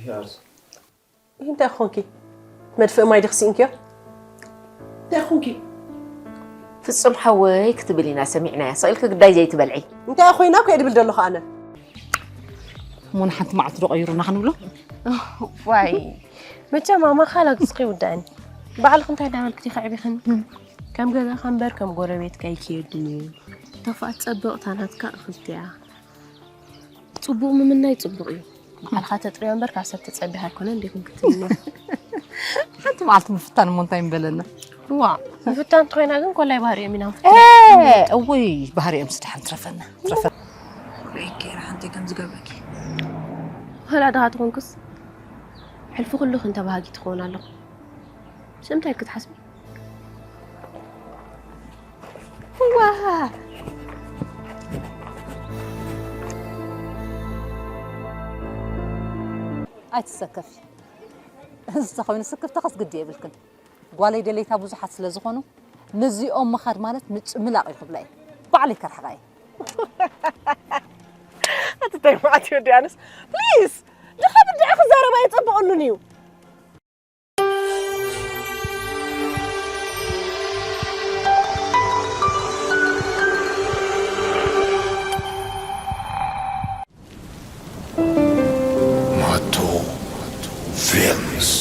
ይሃርሶ። እንታይ ኾንኪ? መድፍእ ማይ ዲኺ ስኢንክዮ? እንታይ ኾንኪ? ፍጹም ሓወይ ክትብል ኢና ሰሚዕናያ። ስቕ ኢልኪ ግዳይ ዘይትበልዒ። እንታይ ኮይና እኮ እየ ድብል ዘለኹ ኣነ። እሞ ንሓንቲ መዓልቲ ዶ ቀይሩና ክንብሎ? ዋይ፣ መቸም ኣማኻ ላግጽኺ ይውዳእኒ። ባዕልኺ እንታይ እንዳበልኪ ዲኺ ኣዕቢኽኒ? ከም ገዛኻ እምበር ከም ጎረቤትካ ኣይክየድን እዩ። ተፋት ጸብቕ፣ እታ ናትካ እኽልቲ እያ። ጽቡቕ ምምናይ ጽቡቕ እዩ። ባዕልኻ ተጥርዮ እምበር ካብ ሰብ ተጸቢኻ ኣይኮነን እንዴ ክንክትምኖ። ሓንቲ መዓልቲ ምፍታን እሞ እንታይ ምበለና? ዋ፣ ምፍታን እንተኾይና ግን ኮላይ ባህሪኦም ኢና እ፣ ክንፍትን። እውይ፣ ባህሪኦም ስደሓን ትረፈና፣ ትረፈና። ርእየኪ እየ ሓንተይ ከም ዝገብረኪ። ዋላ ድኻ ትኾንኩስ፣ ሕልፊ ኩሉ ክንተ ባህጊ ትኸውን ኣለኹ። ሽምታይ ክትሓስቢ? ዋ! ኣይትሰከፊ። እዚ ተኾይኑ ስክፍታኸስ ግዲ የብልክን። ጓለይ ደሌታ ብዙሓት ስለ ዝኾኑ፣ ነዚኦም ምኻድ ማለት ምጭ-፣ ምላቕ እዩ ክብላ እየ። ባዕለይ ከርሕቓ እየ። ኣቲ እንታይ መዓት እዩ ዲያንስ? ፕሊዝ! ድኻ ብድዐ ክዛረብ ኣይጸብቐሉን እዩ። ማቶ ፊልምስ።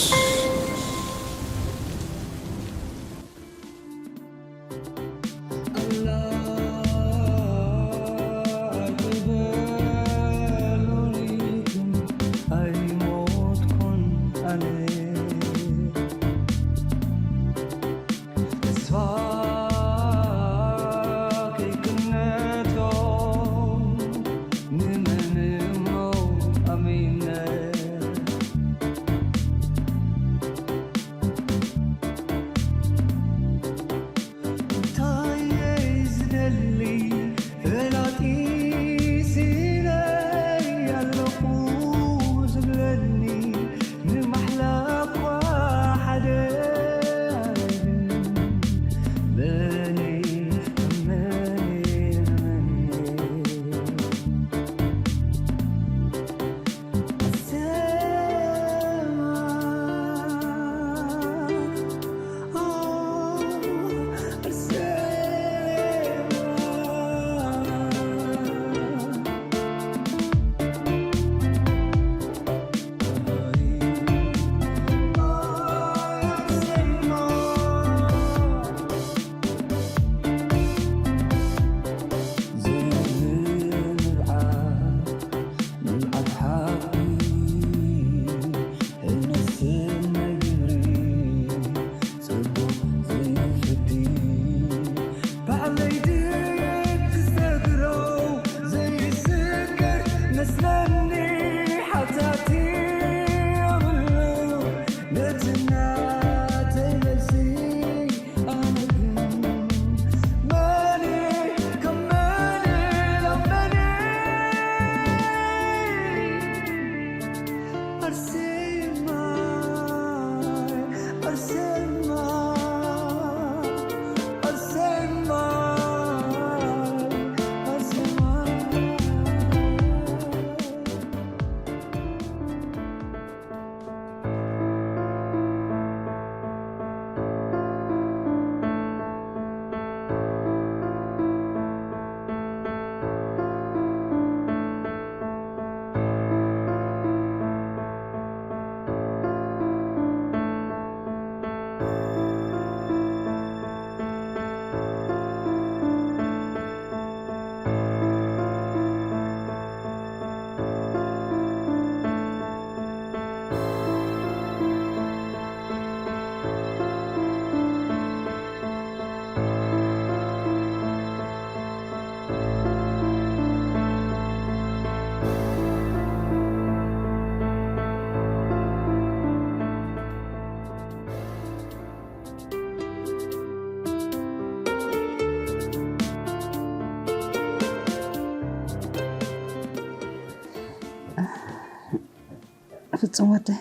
ፍጹም ወደይ፣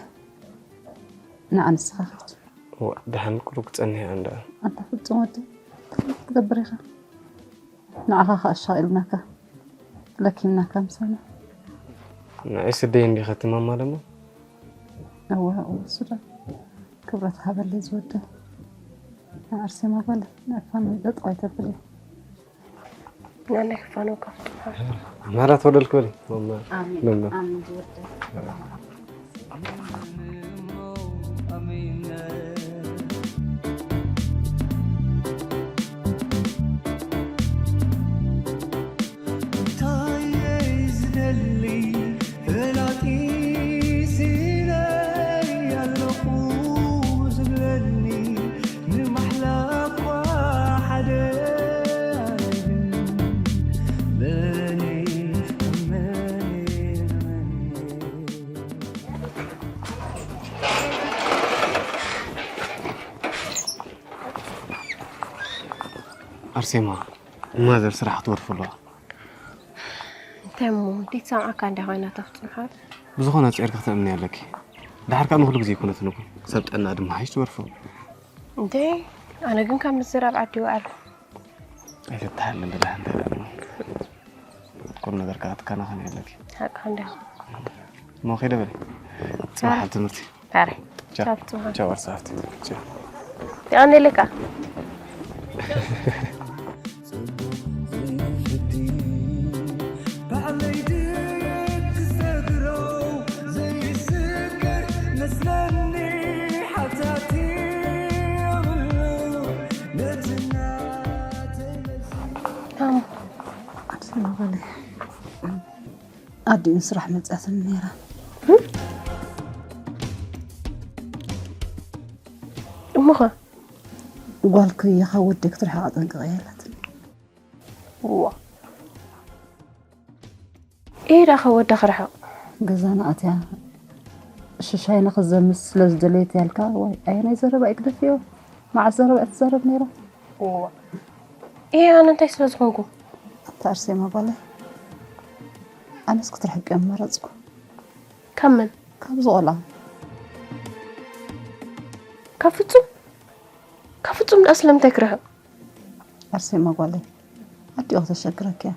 ንዓ ንስኻ ኸድ። እዋ፣ ደሓን ቁሩብ ክጸንሕ እያ እንዳ። ኣንታ ፍጹም ወደይ፣ ክትገብር ኢኻ። ንዓኻ ኸኣ ኣሻቒልናካ፣ ለኪምናካ ምሳና። ንዓይ ስደይ እንዲኻ እቲ ማማ ደሞ። እወ፣ እወ፣ እሱ ዶ ክብረት ሃበለይ ዝወደይ። ኣርሴማ ጓል፣ ንዕፋን ጠጠው ኣይተብል እየ። ናናይ ክፋኖ ካብ ማራ ተወደልክ በሊ። መማ፣ ኣሜን፣ መማ። ኣሜን ዝወደይ። እንታይ እየ ዝደሊ ፈላጢ ሲለይ ኣለኹ ዝብለኒ ንማሕላ እኳ ሓደ ኣይብልን መን እየ መን እየ መን እየ ኣርሴማ፣ ማዘር ስራሕ ክትወርፍ ኣለዋ። እንታይ እሞ፣ እንዴት ሰምዓካ እንዲያ ኮይና ተፍጽም ሓር? ብዝኾነ ጸይርካ ክትእምኒ ኣለኪ። ድሓር ከኣ ንኹሉ ግዜ ይኩነትን እኮ። ክሳብ ጥዕና ድማ ሓይሽ ትወርፎ። እንዴ፣ ኣነ ግን ካብ ምዝራብ ዓዲ ይውዓል። ኣይተተሃልን ደላ እንተ ደኣ። ኩሉ ነገር ከኣ ክትከናኸኒ ኣለኪ። ሓቅኻ እንዲኻ። እሞ ከይደ በለ። ጽባሕ ኣብ ትምህርቲ። ታረ። ቻው። ቻው፣ ጽባሕ። ቻው፣ ኣርሳፍቲ። ቻው። የቐንየለካ። ኣዲኡ ንስራሕ መጽኣትኒ ነይራ። እሞኸ? ጓል ክያ ካብ ወደይ ክትርሕቕ ኣጠንቅቐያ ኣላትኒ። እዋ። ኢዳ ካብ ወዳ ክርሕቕ? ገዛና ኣትያ ሽሻይ ንኽዘምት ስለ ዝደለየት ያልካ፣ ዋይ፣ ኣየናይ ዘረባ እዩ ክደፍዮ? መዓስ ዘረባ እያ ትዛረብ ነይራ? እዋ። እየ፣ ኣነ እንታይ ስለ ዝኾንኩ? ኣታ ኣርሴማ ጓለይ፣ ኣነስ ክትርሕቂ እየ መረጽኩ። ካብ መን? ካብዚ ቆልዓ። ካብ ፍጹም? ካብ ፍጹም ደኣ ስለምንታይ ክርሕቕ? ኣርሴማ ጓለይ፣ ኣዲኡ ክተሸግረኪ እያ።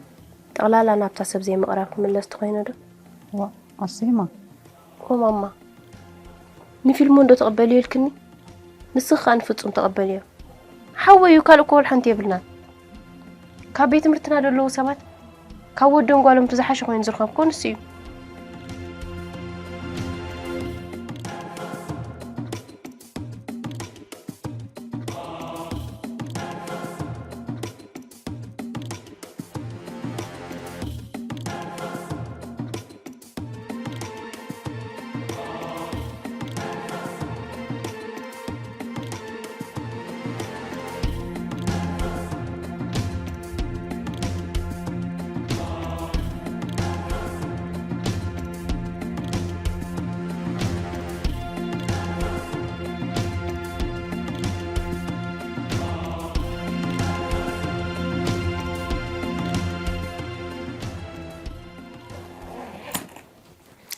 ጠቕላላ ናብታ ሰብ ዘይምቕራብ ክምለስ ተኾይኑ ዶ? ዋ፣ ኣርሴማ። ኦ ማማ፣ ንፊልሞን ዶ ተቐበልዮ ኢልክኒ? ንስኺ ከኣ ንፍጹም ተቐበልዮ። ሓወይ እዩ፣ ካልእ እኮ ወላ ሓንቲ የብልናን። ካብ ቤት ትምህርትና ዘለዉ ሰባት ካብ ወዶም ጓሎም እቲ ዝሓሸ ኮይኑ ዝረኸብክዎ ንሱ እዩ።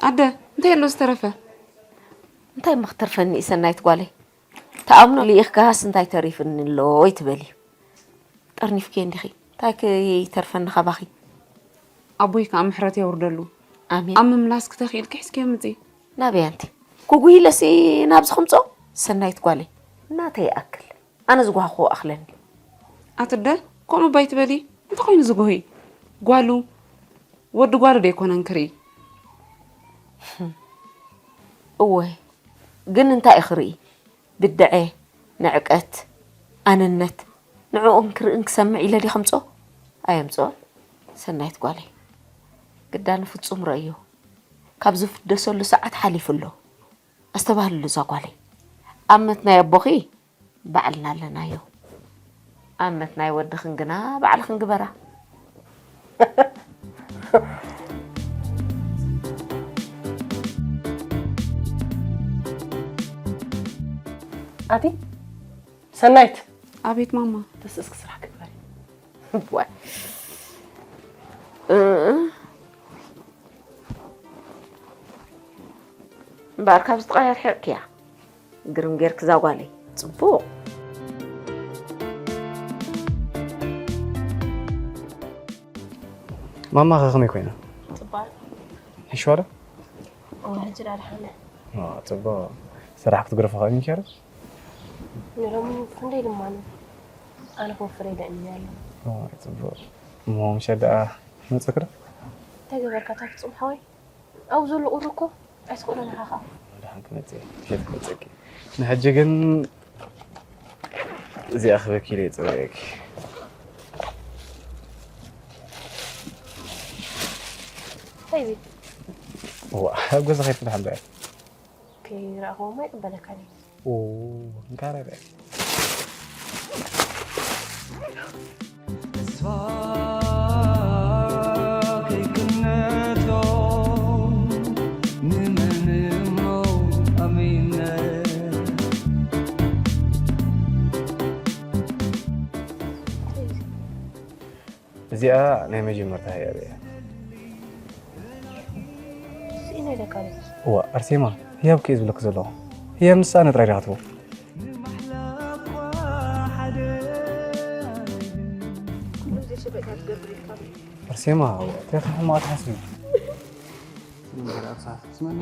ኣደ፣ እንታይ ኣሎ ዝተረፈ? እንታይ እሞ ክተርፈኒ እዩ ሰናይት ጓለይ? ተኣምኖ ልኢኽካስ እንታይ ተሪፍኒ ኣሎ ኣይትበሊ። ጠርኒፍኪ እንዲኺ። እንታይ ከይተርፈኒ ካባኺ? ኣቦይ ከኣ ምሕረት የውርደሉ። ኣሜን። ኣብ ምምላስ ክተኽኢልኪ ሒዝኪዮ ምጺ። ናበይ ኣንቲ? ክጉሂለሲ ናብዚ ከምጾ? ሰናይት ጓለይ። ናተይ ይኣክል። ኣነ ዝጓሃኹ ኣኽለኒ። ኣትደ፣ ከምኡ ባይ ትበሊ? እንተ ኮይኑ ዝጉሂ? ጓሉ፣ ወዲ ጓሉ ዶ ኣይኮነን ክርኢ? እወ፣ ግን እንታይ እዩ ክርኢ? ብድዐ፣ ንዕቀት፣ ኣነነት፣ ንዕኦም ክርእን ክሰምዕ ኢለ ድየ ከምጽኦ? ኣየምጽኦን። ሰናይት ጓለይ፣ ግዳ ንፍጹም ረእዮ። ካብ ዝፍደሰሉ ሰዓት ሓሊፉ ኣሎ። ኣስተባህልሉ እዛ ጓለይ። ኣመት ናይ ኣቦኺ ባዕልና ኣለናዮ። ኣመት ናይ ወድኽን ግና ባዕልኽን ግበራ። ኣቲ ሰናይት። ኣቤት ማማ። ተስእስክ ስራሕ ክትበሪ። ዋይ። እ-፣ እምበኣር ካብዚ ትቐያር ሕርቅያ። ግርም ጌርክ እዛ ጓለይ። ጽቡቕ። ማማ ከ ከመይ ኮይና? ጽባል። ሕሽዋ ዶ? እወ፣ ሕጂ ዳ ደሓነ። ኦ፣ ጽቡቕ። ስራሕ ክትግርፎ ኸኣ ሚካኤል? ንሎሚ ክንደይ ድማ ነው? ኣነ ክወፍር ኢለ እምኒ ኣለኹ። ኦ፣ ጽቡቕ። እሞ ምሸት ደኣ መጽእክ ዶ? እንታይ ገበርካ እታ ፍጹም ሓወይ? ኣብኡ ዘሎ ቁሪ እኮ ኣይትኽእሎን ኢኻ ኸኣ። ደሓን ክመጽእ እየ። ምሸት ክመጸኪ። ንሕጂ ግን እዚኣ ክበኪ ኢለ እየ ጸዊዐኪ። እንታይ እዚ? እዋ፣ ኣብ ገዛ ከይፍትሕ እምበር። ከይረኣኽዎማ ኣይቅበለካን እየ። ኦ፣ እንካረረ። ተስፋ ከይቅነቶ ንመን እሞ ኣሚነ። እዚኣ ናይ መጀመርታ ህያብ እያ። እዚ ናይ ደቃ ድዩ? እዋ፣ ኣርሴማ፣ ህያብ ከ እየ ዝብለኪ ዘለኹ። ህያብ ንስኣነ ጥራይ ዲኻ ትህቦ? ኩሉ ግዜ ሽበጥ እያ ትገብር ኢልካ። ኣርሴማ፣ እዋ፣ እንታይ ከም ሕማቕ ትሓስቢ? ስሚ እንጀራ ኣርሳ፣ ስመኒ።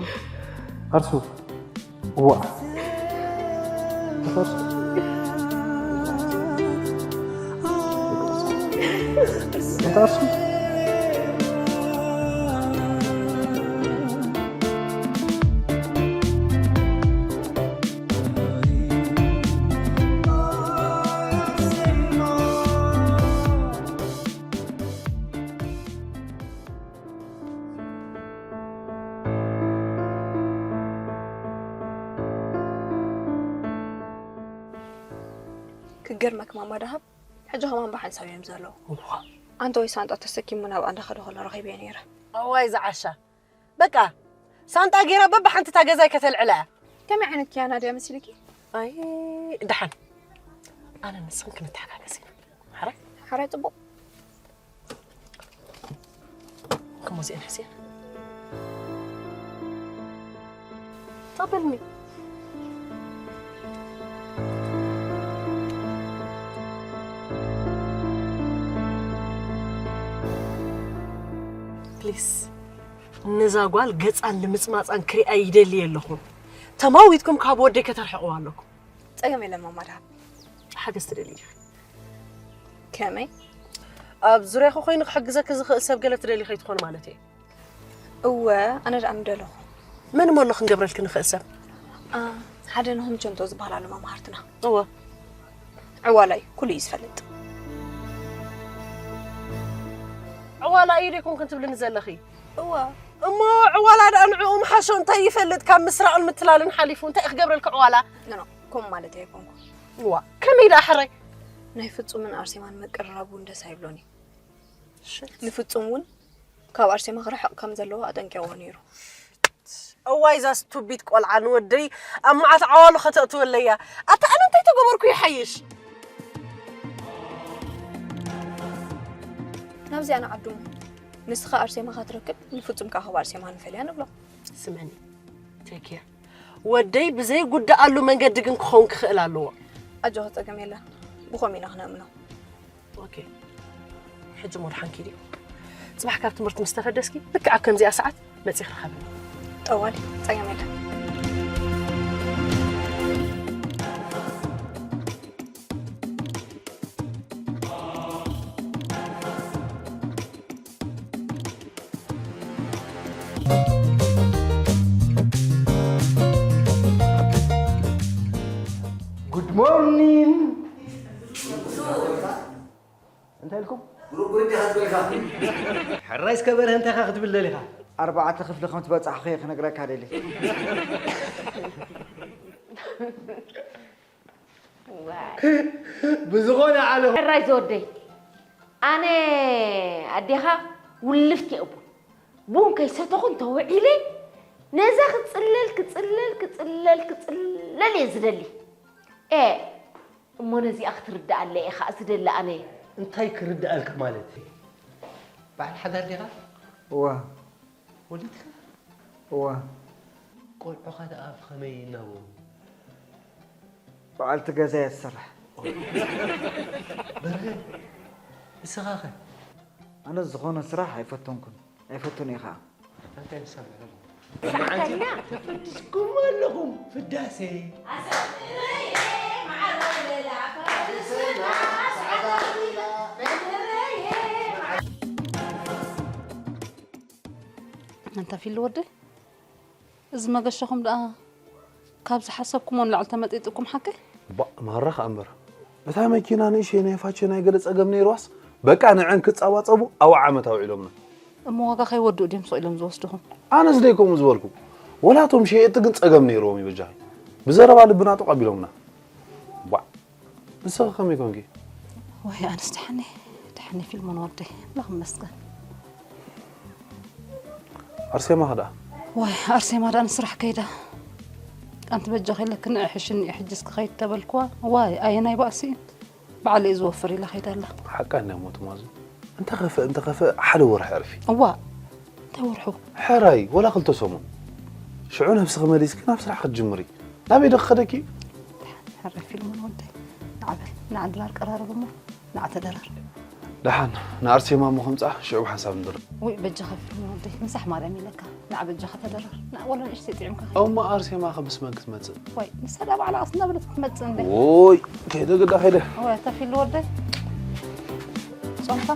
ኣርሱ። እዋ። ኣርሱ። ኣርሱ። ክገርመክ ማማ ደሃብ፣ ሕጂ ከማን ብሓንሳብ እዮም ዘለዉ። እዋ። ኣንተ ወይ ሳንጣ ተሰኪሙ ናብ ኣንዳ ከደ ከሎ ረኺበዮ ነይረ። እዋይ ዝዓሻ። በቃ፣ ሳንጣ ገይራ በብሓንቲ እታ ገዛይ ከተልዕላ እያ። ከመይ ዓይነት ኪያና ድያ መሲልኪ? ኣይ፣ ደሓን። ኣነ ንስኽን ክንተሓጋገዝ ኢና። ሓራይ? ሓራይ ጽቡቕ። ከሞዚአን ሕስያ። ተቐበልኒ። ፕሊስ፣ ነዛ ጓል ገጻን ልምጽማጻን ክሪኣ ይደሊ ኣለኹ። ተማዊትኩም ካብ ወደይ ከተርሕቕዋ ኣለኩም። ጸገም የለን ማማ ደሃብ። ሓገዝ ትደሊ ዲኺ? ከመይ? ኣብ ዙርያኺ ኮይኑ ክሕግዘኪ ዝኽእል ሰብ ገለ ትደሊ ከይትኾኒ ማለት እየ። እወ፣ ኣነ ደኣ ምደለኹ። መን እሞ ኣሎ ክንገብረልኪ ንኽእል ሰብ? ኣ፣ ሓደ ናሆም ቸንቶ ዝበሃል ኣሎ መማህርትና። እወ። ዕዋላ እዩ፣ ኩሉ እዩ ዝፈልጥ። ዕዋላ እዩ ዶ ይኮንክን ትብልኒ ዘለኺ? እወ። እሞ ዕዋላ ደኣ ንዕኡ ምሓሾ እንታይ ይፈልጥ? ካብ ምስራቕን ምትላልን ሓሊፉ እንታይ እዩ ክገብረልኪ ዕዋላ? ኖ፣ ኖ፣ ከምኡ ማለት ኣይኮንኩ። እዋ፣ ከመይ ደኣ ሕራይ? ናይ ፍጹምን ኣርሴማን ምቅርራብ እውን ደስ ኣይብሎን እዩ። ሽት። ንፍጹም እውን ካብ ኣርሴማ ክርሕቕ ከም ዘለዎ ኣጠንቂቕዎ ነይሩ። እዋይ፣ እዛ ስቱቢድ ቆልዓ ንወደይ ኣብ መዓት ዓዋሉ ከተእትወለይ እያ። ኣታ ኣነ እንታይ ተገበርኩ ይሓይሽ? ናብዚኣ ንዓዱ። ንስኻ ኣርሴማ ክትረክብ፣ ንፍጹም ከኣ ካብ ኣርሴማ ንፈልያ ንብሎ። ስምዕኒ፣ ቴክ ኬር። ወደይ ብዘይጉዳኣሉ መንገዲ ግን ክኸውን ክኽእል ኣለዎ። ኣጆኻ፣ ጸገም የለን። ብኸምኡ ኢና ክነእምኖ። ኦኬ። ሕጂ እሞ ደሓን ኪዲ። ጽባሕ ካብ ትምህርቲ ምስ ተፈደስኪ፣ ልክዕ ኣብ ከምዚኣ ሰዓት መጺኺ ርኸብኒ። ጠዋሊ፣ ጸገም የለን። ጉድ ሞርኒንግ። እንታይ ኢልኩም? ጉርጉር እንዲኻ ዝበልካ። ሕራይ እስከ በርሀ እንታይ ኢኻ ክትብል ደሊኻ? ኣርባዕተ ክፍሊ ከም ትበጻሕኹ እየ ክነግረካ ደሊ። ዋይ። ብዝኾነ ዓለም። ሕራይ ዝወደይ፣ ኣነ ኣዴኻ ውልፍቲ እየ ቡን። ቡን ከይሰተኹ እንተውዒለ፣ ነዛ ክጽለል፣ ክጽለል፣ ክጽለል፣ ክጽለል እየ ዝደሊ። ኤ፣ እሞ ነዚኣ ክትርድኣለይ እየ ኸኣ ዝደሊ ኣነ። እንታይ ክርድኣልካ ማለት? በዓል ሓዳር ዲኻ? እወ። ወሊድካ? እወ። ቆልዑኻ ደኣ ብኸመይ ይናበቡ? በዓልቲ ገዛ እያ ትሰርሕ። በርሀ፣ ንስኻኸ? ኣነ ዝኾነ ስራሕ ኣይፈተንኩን፣ ኣይፈቱን እየ ኸኣ። እንታይ ንሰምዕ ኣለና? ሰዓተኛ። ፈድስኩም ኣለኹም ፍዳሴ። ኣንታ ፊል ወደይ፣ እዚ መገሻኹም ደኣ ካብ ዝሓሰብኩሞ ንላዕሊ ተመጢጥኩም ሓቀይ? ባእ፣ ማራ ኸኣ እምበር። እታ መኪና ንእሽተይ ናይ ፋቸ ናይ ገለ ጸገም ነይርዋስ፣ በቃ ንዐን ክጻባጸቡ ኣውዓ ዓመት ኣውዒሎምና። እሞ ዋጋ ከይወድኡ ድዮም ስቕ ኢሎም ዝወስድኹም? ኣነስ ደይ ከምኡ ዝበልኩ። ወላ እቶም ሸየጥቲ ግን ጸገም ነይርዎም እዩ በጃኺ። ብዘረባ ልብና ጡቕ ኣቢሎምና። ባዕ። ንስኺ ከመይ ኮንኪ? ወይ ኣነስ ደሓነይ፣ ደሓነይ ፊልሞን ወደይ። ኣምላኽ ይመስገን። ኣርሴማ ከ ደኣ? ወይ ኣርሴማ ደኣ ንስራሕ ከይዳ። ኣንቲ በጃኺ ኢለኪ ንዒ ሕሽኒ ሕጅስ ክኸይድ ተበልክዋ። ዋይ ኣየናይ ባእሲ እዩ? ባዕለይ ዝወፍር ኢላ ከይዳ ኣላ። ሓቃ እንድያ እሞ ትማዙ። እንተኸፍእ እንተኸፍእ ሓደ ወርሒ ዕርፊ። እዋ እንታይ ወርሑ? ሕራይ ወላ ክልተ ሰሙን። ሽዑ ነብስኺ መሊስኪ ናብ ስራሕ ክትጅምሪ። ናበይ ዶ ክኸደኪ? ሕራይ ፊልሞን ወደይ። ንዓ በል ንዓ ድራር ቀራረብ እሞ ንዓ ተደራር። ደሓን ንኣርሴማ እሞ ከምጻ ሽዑ ብሓንሳብ ንድረር። ውይ በጃኻ ፊልሞን ወደይ ምሳሕ ማርያም ኢለካ። ንዓ በጃኻ ተደራር። ንዓ ወላ ንእሽተይ ጥዒምካ ከይድ። እሞ ኣርሴማ ከ ምስ መን ክትመጽእ? ወይ ንሳ ደኣ ባዕላ ቀስ እናበለት ክትመጽእ እንዴ። ዎይ ከይደ ግዳ ከይደ። ወይ ኣታ ፊል ወደይ ጾምካ?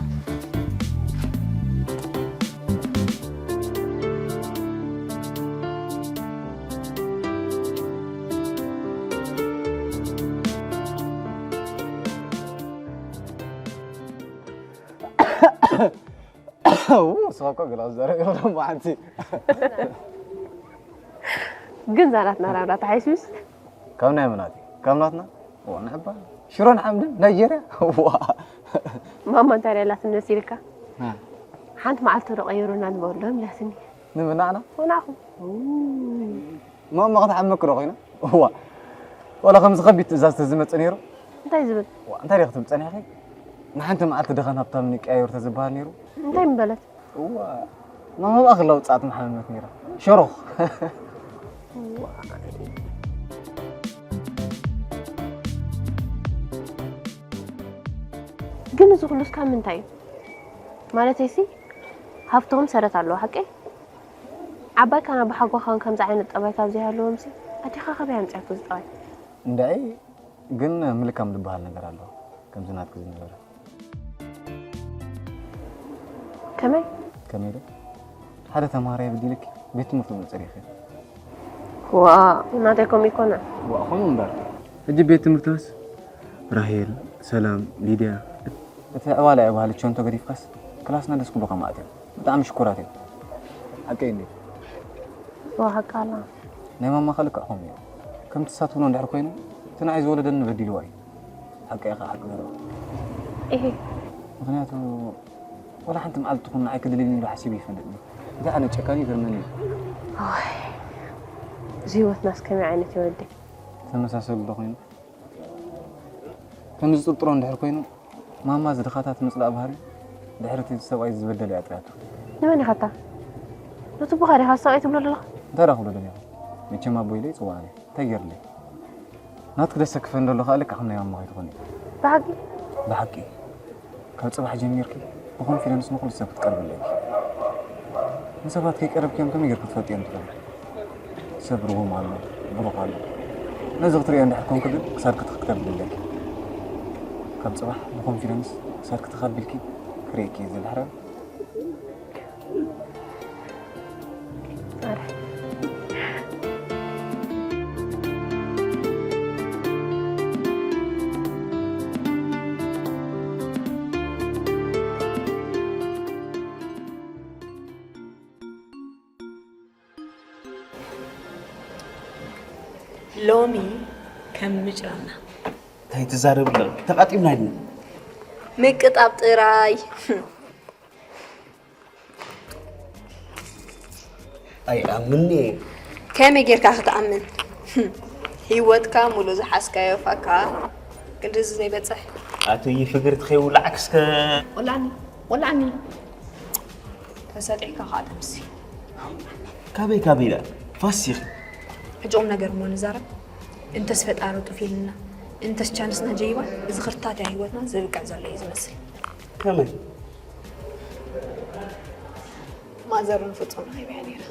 ንስኻ እኮ ገለ ክዛረብ ኢኻ ደሞ ሓንቲ። ግን እዛ ናትና ናብራ ተሓይሽሽ? ካብ ናይ መናት እዩ? ካብ ናትና? ኦ፣ ንዕባ ሽሮን ሓምድን ናይጀርያ? ዋ። ማማ እንታይ ደኣ ኢላትኒ መሲልካ? እ። ሓንቲ መዓልቲ ዶ ቀይሩና ንበሎም ኢላትኒ። ንምናዕና? ወናኹም። ማማ ክትሓመኪ ዶ ኮይና? ዋ። ዋላ ከምዚ ከቢድ ትእዛዝ ተዝመጽእ ነይሩ? እንታይ ዝብል? ዋ፣ እንታይ ደኣ ክትብል ጸኒሕኺ? ንሓንቲ መዓልቲ ድኻን ሃብታም ንቀያየሩ ተዝበሃል ነይሩ? እንታይ ምበለት? እዋ፣ ማማ ብኣኽላ ውጻኣት መሓመመት ነይራ። ሸሮኽ። ግን እዚ ኩሉስ ካብ ምንታይ እዩ? ማለተይሲ፣ ሃብቶም ሰረት ኣለዎ፣ ሓቀይ? ዓባይ ካና ብሓጎኻን ከምዚ ዓይነት ጠባይ ካብ ዘይሃለዎምሲ፣ ኣዴኻ ካበይ ኣምጺኣቶ እዚ ጠባይ? እንድዒ፣ ግን ምልካም ዝበሃል ነገር ኣሎ፣ ከምዚ ናትኪ ዝነበረ። ከመይ? ከመይ ዶ? ሓደ ተምሃራይ በዲልኪ ቤት ትምህርቱ ምጽር ኢኺ። ዋ፣ ናተይ ከምኡ ይኮነ። ዋ፣ ከምኡ እምበር። ሕጂ ቤት ትምህርትስ ራሄል፣ ሰላም፣ ሊድያ። እቲ ዕባላ እያ ባህሊ ቸንቶ ገዲፍካስ ክላስና ደስ ክብሉኻ ማለት እዮም። ብጣዕሚ ሽኮራት እዮም። ሓቀይ እንዴ? ዋ፣ ሓቂ ኣላ። ናይ ማማ ከ ልክዕ ከምኡ እዩ። ከምቲ ንሳ ትብሎ እንድሕር ኮይኑ፣ እቲ ንዓይ ዝወለደኒ በዲልዋ እዩ። ሓቂ ኢኻ፣ ሓቂ ዘረባ። እሂ። ምኽንያቱ፣ ወላ ሓንቲ መዓልቲ ትኹን ንዓይ ክድልይኒ ኢሉ ሓሲቡ ይፈልጥኒ። እንታይ ዓይነት ጨካን እዩ፣ ይገርመኒ እዩ። ኣዋይ፣ እዚ ህይወትናስ ከመይ ዓይነት እዩ ወደይ? ተመሳሰሉ ዶ ኮይኑ? ከም ዝጥርጥሮ እንድሕር ኮይኑ፣ ማማ እዚ ድኻታት ምጽላእ ባህሪ ድሕሪ እቲ ሰብኣይ ዝበደለ እያ ጥርያቱ። ንመን ኢኻታ? ነቲ ኣቦኻ ዲኻ ሰብኣይ ትብሎ ዘለኻ? እንታይ ደኣ ክብሎ ደሊኻ? መቸም ኣቦ ኢለ ይጽውዓ እየ። እንታይ ገይርለይ? ናትኪ ደስ ዘክፈኒ ዘሎ ከኣ ልክዕ ከም ናይ ማማ ከይትኾኒ። ብሓቂ? ብሓቂ። ካብ ጽባሕ ጀሚርኪ ብኮንፊደንስ ንኹሉ ሰብ ክትቀርብለይ ኢኺ። ንሰባት ከይቀረብክዮም ከመይ ጌርኪ ትፈልጥዮም ትኽእሊ? ሰብ ርጉም ኣሎ፣ ብሩኽ ኣሎ። ነዚ ክትርእዮ እንድሕር ኮንኪ ግን ክሳድኪ ትኽተቢ ግድለኪ። ካብ ጽባሕ ብኮንፊደንስ ክሳድኪ ተኸቢልኪ ክርእየኪ እየ ዝብል ሕራይ። ሎሚ ከም ምጭራና። እንታይ ትዛረቢ ኣለኺ? ተቓጢብና ዲና? ምቅጣብ ጥራይ። ኣይኣምን'የ። ከመይ ጌርካ ክትኣምን? ህይወትካ ሙሉእ ዝሓዝካዮ ፋካ ክንድዚ ዘይበጽሕ። ኣቱይ ፍግርቲ ከይውላዕኪ እስከ። ወላዕኒ፣ ወላዕኒ። ተሰጢዕካ ከኣ ደምሲ። ካበይ ካበይ ደኣ ፋስ ኢኺ። ሕጂ ቁም ነገር እሞ ንዛረብ። እንተስ ፈጣሪ ጡፍ ኢልና፣ እንተስ ቻንስና ጀይባ፣ እዚ ክርታትያ ህይወትና ዘብቅዕ ዘሎ እዩ ዝመስል። ከመይ? ማዘር ንፍጹም ረኺበያ ነይረ።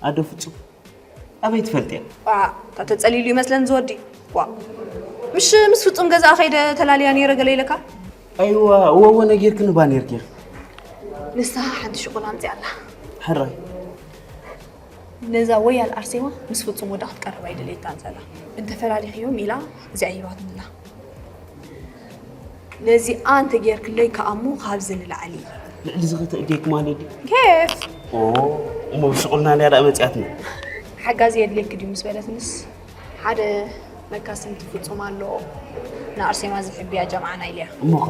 ኣዶ ፍጹም ኣበይ ትፈልጥያ? ዋ፣ እታ ተጸሊሉ ይመስለን ዝወዲ። ዋ፣ ምሽ ምስ ፍጹም ገዛ ከይደ ተላልያ ነይረ ገለ ኢለካ? ኣይዋ፣ እወ እወ ነጊርክኒ ባ ነይርኪ። ንሳ ሓንቲ ሽቁል ኣምጽያ ኣላ። ሕራይ። ነዛ ወያል ኣርሴማ ምስ ፍጹም ወዳ ክትቀርብ ኣይደልየታን ዘላ። እንተፈላሊኽዮም ኢላ እዚኣ ሂባትንላ። ነዚኣ እንተ ጌርክለይ ከኣ እሞ ካብዚ ንላዕሊ። ልዕሊ እዚ ከተእድየኪ ማለት ድዩ? ኬፍ። ኦ፣ እሞ ብሽቑልና ንያ ደኣ መጺኣትና። ሓጋዚ የድልየኪ ድዩ ምስ በለትንስ፣ ሓደ መካስንቲ ፍጹም ኣሎ፣ ንኣርሴማ ዝሕብያ ጀምዓና ኢልያ። እሞ ኸ?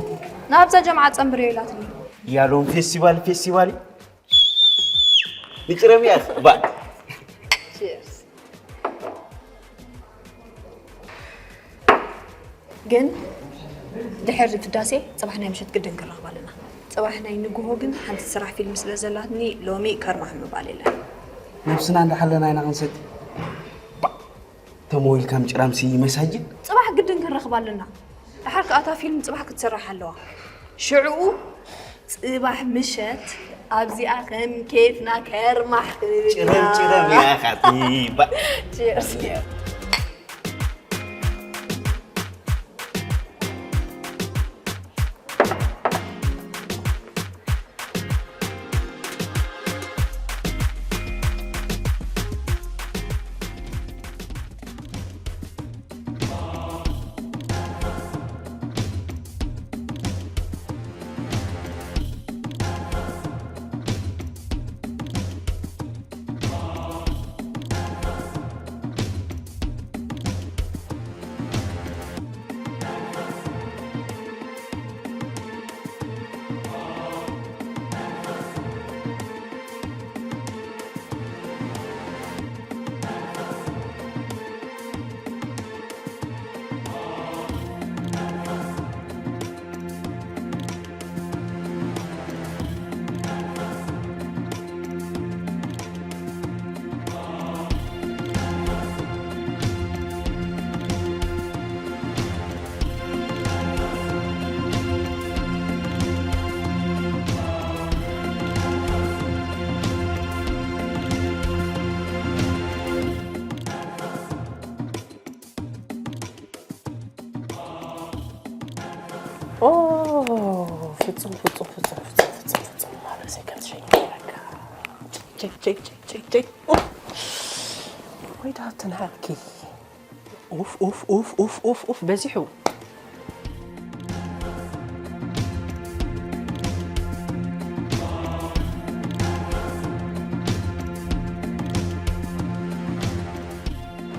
ናብዛ ጀምዓ ጸንብርዮ ኢላትኒ። ያሎም ፌስቲቫል፣ ፌስቲቫል። ንጭረም እያ፣ ባ። ቺርስ። ግን ድሕሪ ፍዳሴ ጽባሕ ናይ ምሸት ግድን ክንረኽብ ኣለና። ጽባሕ ናይ ንግሆ ግን ሓንቲ ስራሕ ፊልም ስለ ዘላትኒ ሎሚ ከርማሕ ምባል የለን። ነብስና እንዳሓለና ኢና ክንሰቲ። ባ፣ ተመዊልካ ምጭራምሲ መሳጅን። ጽባሕ ግድን ክንረኽብ ኣለና። ድሓር ከኣ እታ ፊልም ጽባሕ ክትስራሕ ኣለዋ። ሽዕኡ ጽባሕ ምሸት ኣብዚኣ ከም ኬፍና ከርማሕ ክንብል ኢና። ጭረም ጭረም እያ ኻቲ። ባ። ቺርስ። ኦ፣ ፍጹም፣ ፍጹም፣ ፍጹም፣ ፍጹም፣ ፍጹም፣ ፍጹም፣ ፍጹም፣ ማለሰይ ከም ትሸይን ይረካ። ቸይ፣ ቸይ፣ ቸይ፣ ቸይ፣ ቸይ። ኡፍ። ወይ ዳብትን ሃብኪ። ኡፍ፣ ኡፍ፣ ኡፍ፣ ኡፍ፣ ኡፍ፣ ኡፍ፣ በዚሑ።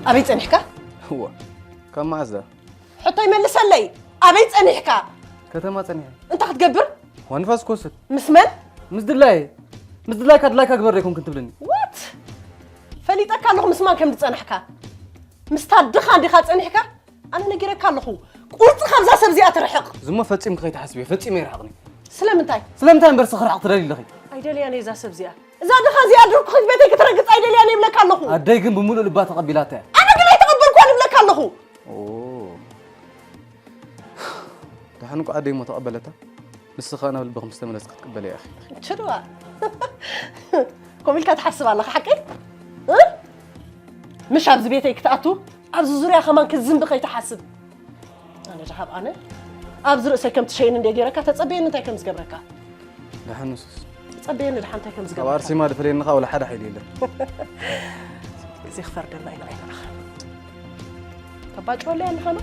ኣበይ ጸኒሕካ? እወ፣ ካብ መዓዝ ደኣ? ሕቶይ መልሰለይ። ኣበይ ጸኒሕካ? ከተማ ጸኒሐ። እንታይ ክትገብር? ዋ ንፋስ ክወስድ። ምስ መን? ምስ ድላየ። ምስ ድላይካ ድላይካ ግበር ዶ ኣይኮንክን ትብለኒ? ዋት? ፈሊጠካ ኣለኹ ምስ ማን ከም ዝጸናሕካ። ምስታ ድኻ እንዲኻ ጸኒሕካ? ኣነ ነጊረካ ኣለኹ። ቁርጺ ካብዛ ሰብ እዚኣ ትርሕቕ። ዝሞ ፈጺምኪ ከይትሓስብዮ፣ ፈጺመ ይርሓቕኒ። ስለምንታይ? ስለምንታይ እምበርሲ ክርሕቕ ትደልዪ ኣለኺ? ኣይደልያን እየ እዛ ሰብ እዚኣ። እዛ ድኻ እዚኣ ድርኩኺት ቤተይ ክትረግጽ ኣይደልያን እየ ይብለካ ኣለኹ። ኣደይ ግን ብምሉእ ልባ ተቐቢላታ እያ። ኣነ ግን ኣይተቐበልኳን ይብለካ ኣለኹ። ኦ። ደሓን እኮ ኣደይ እሞ ተቐበለታ። ንስኻ ናብ ልቢ ከም ዝተመለስካ ክትቅበል እያ፣ ኣኺ። ችድዋ። ከምኡ ኢልካ ትሓስብ ኣለኻ፣ ሓቀይ? እ? ምሽ ኣብዚ ቤተይ ክትኣቱ፣ ኣብዚ ዙርያ ከማን ክትዝንቢ ከይትሓስብ። ኣነ ድሓብ ኣነ፣ ኣብዚ ርእሰይ ከም ትሸይን እንደ ገይረካ ተጸበየኒ እንታይ ከም ዝገብረካ። ደሓን ንሱስ። ተጸበየኒ ድሓን እንታይ ከም ካብ ዝገብረካ። ኣርሴማ ዝፈልየኒ ኸኣ ወላ ሓደ ሓይሊ የለን። ግዜ ክፈርደና ኢና ኣይንዓኻ። ተባጭወለይ ኣለኻ ዶ?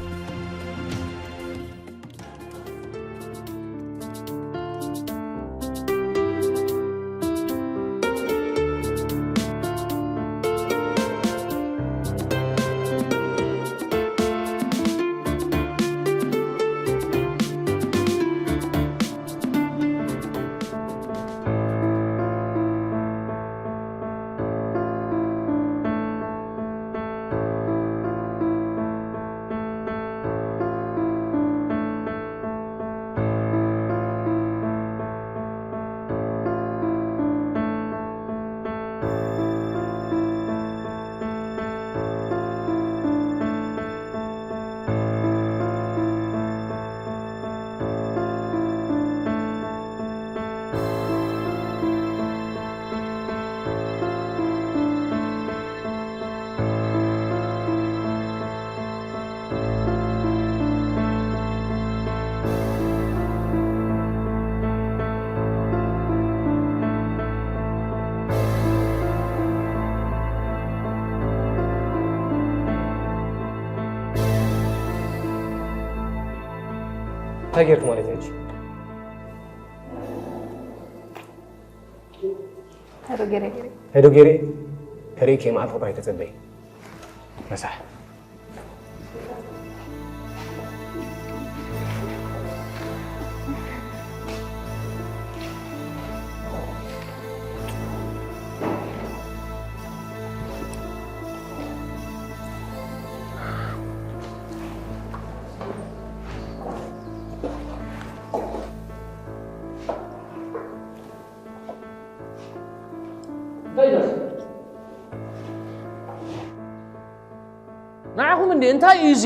እንታይ ጌርክ ማለት እዩ ሕጂ? ሄዶ ገሬ ሄዶ ገሬ ከርእይ ከይመዓልኩ ጥራይ ተጸበይ። ረሳሕ። ንዓኹም እንዴ እንታይ እዩ እዚ?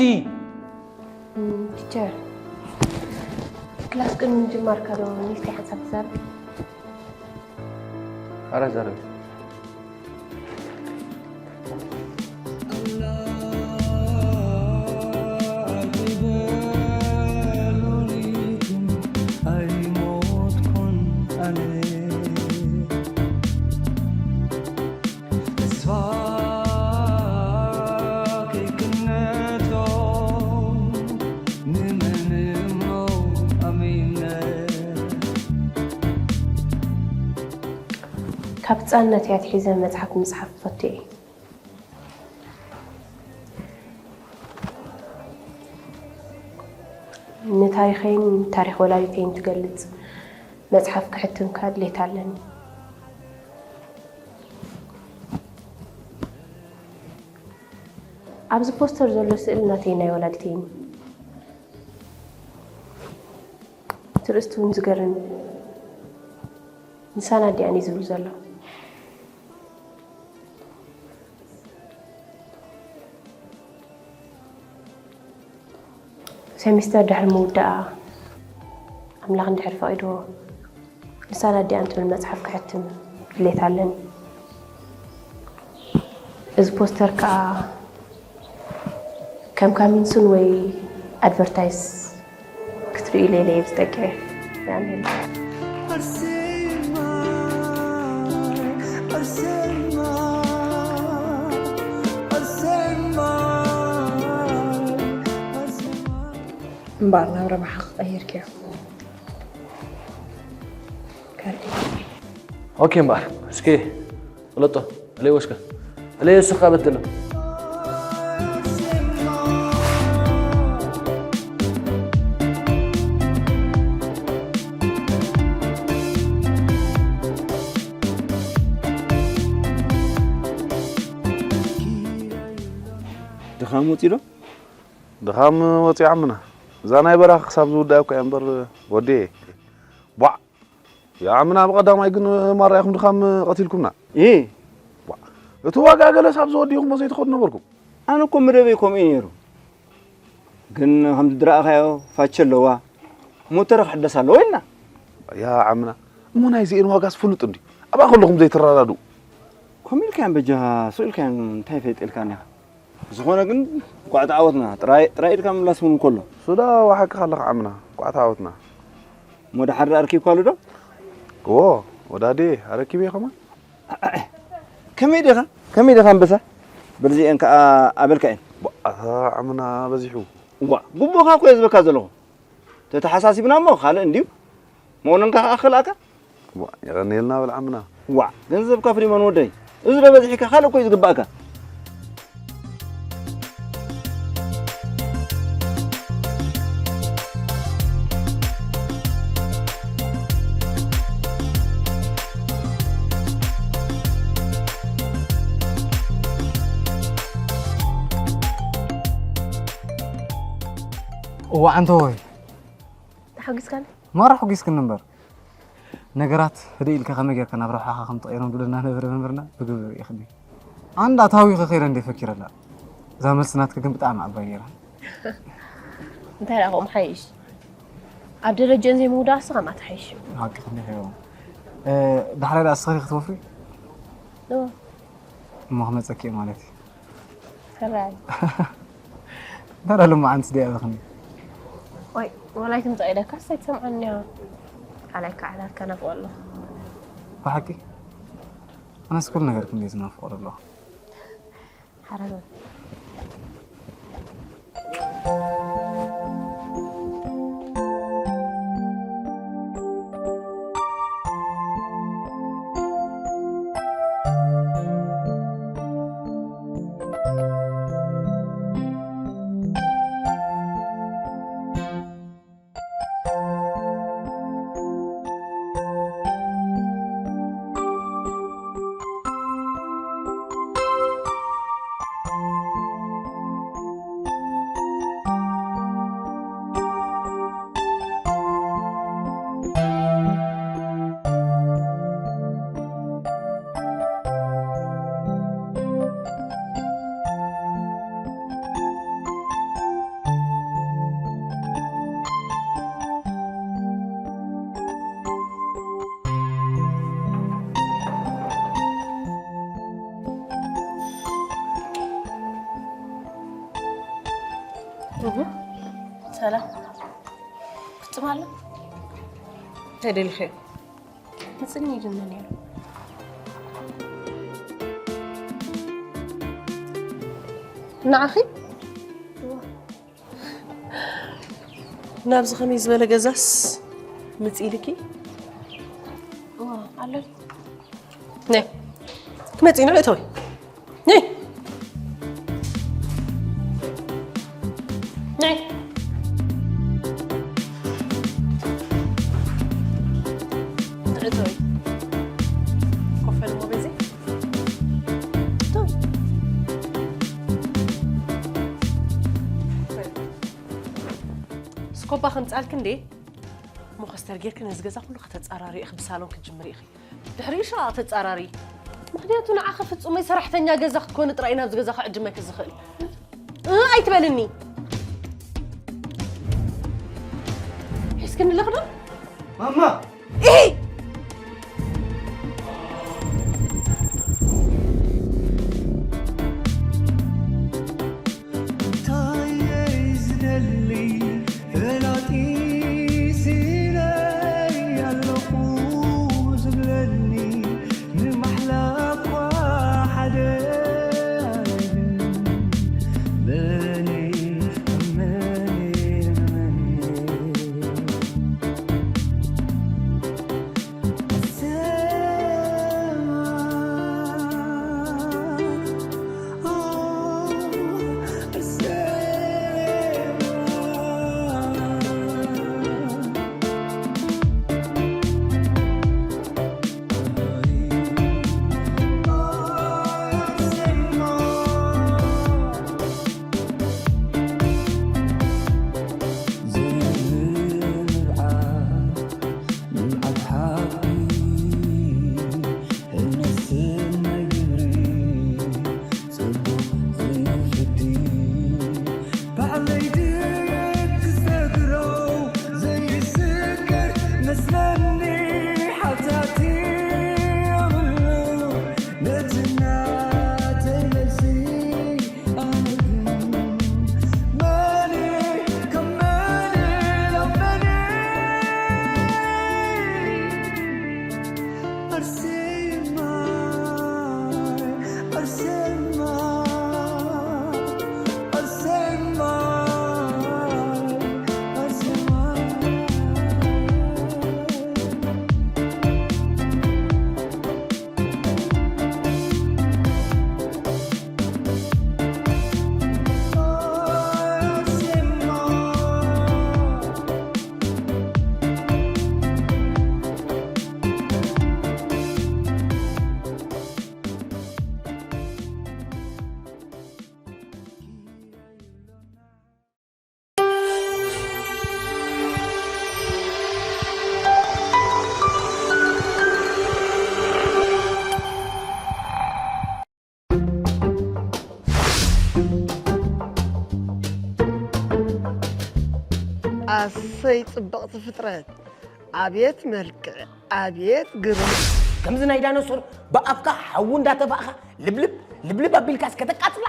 ቲቸር ክላስ ቅድሚ ምጅማርካ ዶ ሚስቲ ሓንሳብ ትዛረብ? ኣረ ዘረብ ካብ ህፃንነተይ ኣትሒዘ መፅሓፍ ምፅሓፍ ፈቱ እየ። ንታሪኸይን ታሪኽ ወላዲተይን ትገልፅ መፅሓፍ ክሕትም ከዓ ድሌት ኣለኒ። ኣብዚ ፖስተር ዘሎ ስእሊ ናተይን ናይ ወላዲተይን እዩ። እቲ ርእስቲ እውን ዝገርም እዩ። ንሳን ኣዲኣን እዩ ዝብል ዘሎ። ሴሚስተር ድሕሪ ምውዳኣ ኣምላኽ እንድሕር ፈቒድዎ ንሳን ኣዲኣን ትብል መፅሓፍ ክሕትም ድሌት ኣለኒ። እዚ ፖስተር ከዓ ከም ካሚንሱን ወይ ኣድቨርታይዝ ክትርእዩ ኢለ ኢለ እየ ዝጠቅዐ። ያሜን። እምበኣር ናብራ ብሓቂ ቀይርክዮ። ከርኢ። ኦኬ እምበኣር እስኪ ፍለጦ እለይ ወስከ እለይ ወስካ በትሎ ድኻም ወፂ ዶ? ድኻም ወፂ ዓምና። እዛ ናይ በራኺ ክሳብ ዝውዳእ እኮ እያ እምበር ወዲየ። ቧዕ! ያ ዓምና ብቐዳማይ ግን ማራ ኢኹም ድኻም ቀቲልኩምና። እ! ቧዕ! እቲ ዋጋ ገለስ ኣብ ዝወዲኹሞ ዘይትኸዱ ነበርኩም። ኣነ እኮ መደበይ ከምኡ እዩ ነይሩ። ግን ከምቲ ዝረኣኻዮ ፋቺ ኣለዋ። ሞተረ ክሕደስ ኣለዎ ኢልና። ያ ዓምና እሞ ናይዚኤን ዋጋስ ፍሉጥ እንድዩ። ኣብኣ ከለኹም ዘይትረዳድኡ። ከምኡ ኢልካያን በጃኻ ሱቕ ኢልካያን እንታይ ፈሊጠልካኒ ኢኻ። ዝኾነ ግን እንኳዕ ተዓወትና ጥራይ ጥራይ ኢልካ ምምላስ እውን እንከሎ። ሱዳ ዋሓቅኻ ኣለኻ ዓምና እንኳዕ ተዓወትና። እሞ ደሓር ኣርኪብካሉ ዶ? እዎ ወዳዴ ኣረኪበ ከማን። ከመይ ዲኻ ከመይ ዲኻ ኣንበሳ? በርዚኤን ከኣ ኣበልካ እየን። ኣታ ዓምና በዚሑ። እዋ ጉቦኻ እኮ እየ ዝበካ ዘለኹ። ተተሓሳሲብና እሞ ካልእ እንድዩ። መቑነንካ ከኣ ክኽልኣካ። ዋ፣ የቐንየልና በል ዓምና። ዋዕ፣ ገንዘብካ ፍሪማን ወደይ። እዚ ዶ በዚሕካ ካልእ እኮ እዩ ዝግባእካ። እዋ ዓንተወይ ተሓጒስካኒ? ማራ ሑጊስክኒ እምበር። ነገራት ህድእ ኢልካ ከመይ ጌርካ ናብ ረብሓኻ ከም ትቕይሮም ድለና ነበረ መምህርና ብግብሪ ርኢኽኒ። ኣንዳ ታዊኸ ከይደ እንደ ፈኪረላ። እዛ መልሲ ናትኪ ግን ብጣዕሚ ዓባይ ነይራ። እንታይ ደኣ ከምኡ ሓይሽ? ኣብ ደረጀን ዘይምውዳእሲ ከምኣ ትሓይሽ። ሓቂ ክንዲ ሄቦ። ዳሕራይ ደኣ እስኺ ክትወፍሪ? እሞ ክመጸኪ ማለት እዩ። ሕራይ። እንታይ ደኣ ሎማዓንትስ ደይኣበኽኒ? ዋይ፣ ዋላ ኣይትምጻእ ኢለካስ ኣይትሰምዓንያ። ቃላይ ከዓላትካ ናፍቖ ኣለኹ። ብሓቂ? ኣነስ ኩሉ ነገርኪ እንድየ ዝናፍቖ ዘለኹ። ሓረገ። እህ፣ ሰላም። ፍጹም ኣሎ? እንታይ ደሊኽዮ? ምጽኒ ይድነ ነይሩ። ንዓኺ? ናብዚ ከመይ ዝበለ ገዛስ ምጽእ ኢልኪ? እዋ፣ ኣሎ። ነይ፣ ክመጽእ ኢና፣ እተዊ። ነይ። ነይ። እተዊ። ኮፍ በል እሞ በዚ። እተዊ። ስኮባ ከምጻልኪ እንዴ? እሞ ከስተር ጌርኪ ነዚ ገዛ ኩሉ ከተጻራሪ ኢኺ፣ ብሳሎን ክትጅምሪ ኢኺ። ድሕሪኡ ሽቓቕ ተጻራሪ። ምኽንያቱ ንዓኺ ፍጹመይ ሰራሕተኛ ገዛ ክትኮኒ ጥራይ እዩ ናብዚ ገዛ ክዕድመኪ ዝኽእል። እ፣ ኣይትበልኒ። ሒዝክኒ ኣለኺ ዶ? ማማ! ኢሂ! እንታይ እየ ዝደሊ ፈላጢ ስኢነይ ኣለኹ ዝብለኒ ንማሕላ እኳ ሓደ ኣይብልን። መን መን መን ኣሰይ ጽብቕቲ ፍጥረት! ኣብየት መልክዕ! ኣብየት ግርማ! ከምዚ ናይ ዳይኖሶር ብኣፍካ ሓዊ እንዳተፋእኻ ልብልብ ልብልብ ኣቢልካስ ከተቃጽላ?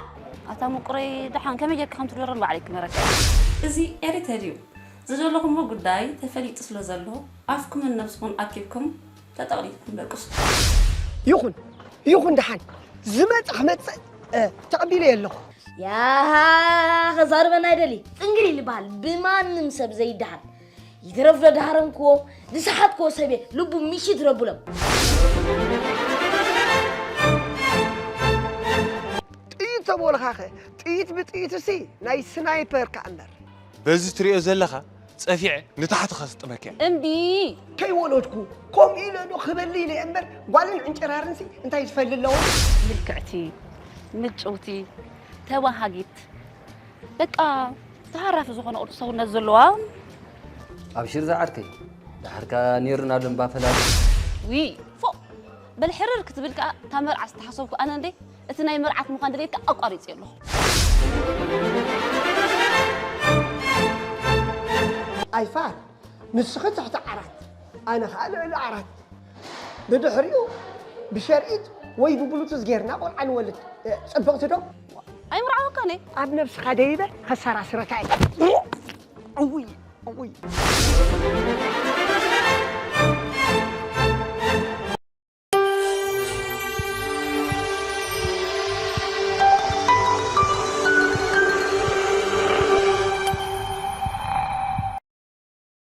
ኣታ ምቁረይ፣ ደሓን ከመይ ጌርካ ከም ትድሮ ንባዕለይ ክመረካ እየ። እዚ ኤሪተር እዩ። ዝደለኹሞ ጉዳይ ተፈሊጡ ስለ ዘሎ፣ ኣፍኩምን ነብስኹን ኣኪብኩም ተጠቕሊልኩም ደቅሱ። ይኹን፣ ይኹን፣ ደሓን ዝመጽእ ክመጽእ፣ እ፣ ተቐቢለዮ ኣለኹ። ያሃ፣ ከዛርበና ኣይደሊ። ጽንግሊል ይበሃል፣ ብማንም ሰብ ዘይደሃል። ይትረፍ ዶ ደሃረምክዎ፣ ዝሰሓትክዎ ሰብ እየ፣ ልቡ ምሽት ረብሎም። ጥይት ተበልኻኸ፣ ጥይት ብጥይትሲ ናይ ስናይፐር ከኣ እምበር። በዚ ትሪኦ ዘለኻ ጸፊዐ ንታሕቲ ከስጥመካ እየ። እምቢ! ከይወለድኩ ከምኡ ኢለ ዶ ክበሊ ኢለ እምበር፣ ጓልን ዕንጭራርንሲ እንታይ ዝፈሊ ኣለዎ? ምልክዕቲ፣ ምጭውቲ፣ ተባሃጊት፣ በቃ ተሃራፊ ዝኾነ ቅርጺ ሰውነት ዘለዋ። ኣብሽር ዝዓርከይ፣ ደሓርካ ኔርና ደምባ ፈላሊ። ዊ፣ ፎእ! በል ሕርር ክትብል ከኣ እታ መርዓ ዝተሓሰብኩ ኣነ እንዴ፣ እቲ ናይ መርዓት ምዃን ድሌትካ ኣቋሪጸዮ ኣለኹ። ኣይፋል፣ ንስኺ ትሕቲ ዓራት፣ ኣነ ኸኣ ልዕሊ ዓራት። ብድሕሪኡ ብሸርኢት ወይ ብብሉቱዝ ጌርና ቆልዓ ንወልድ። እ፣ ጽብቕቲ ዶ? ኣይምርዓወካን እየ። ኣብ ነብስኻ ደይበ ከሰራስረካ እየ። እውይ፣ እውይ።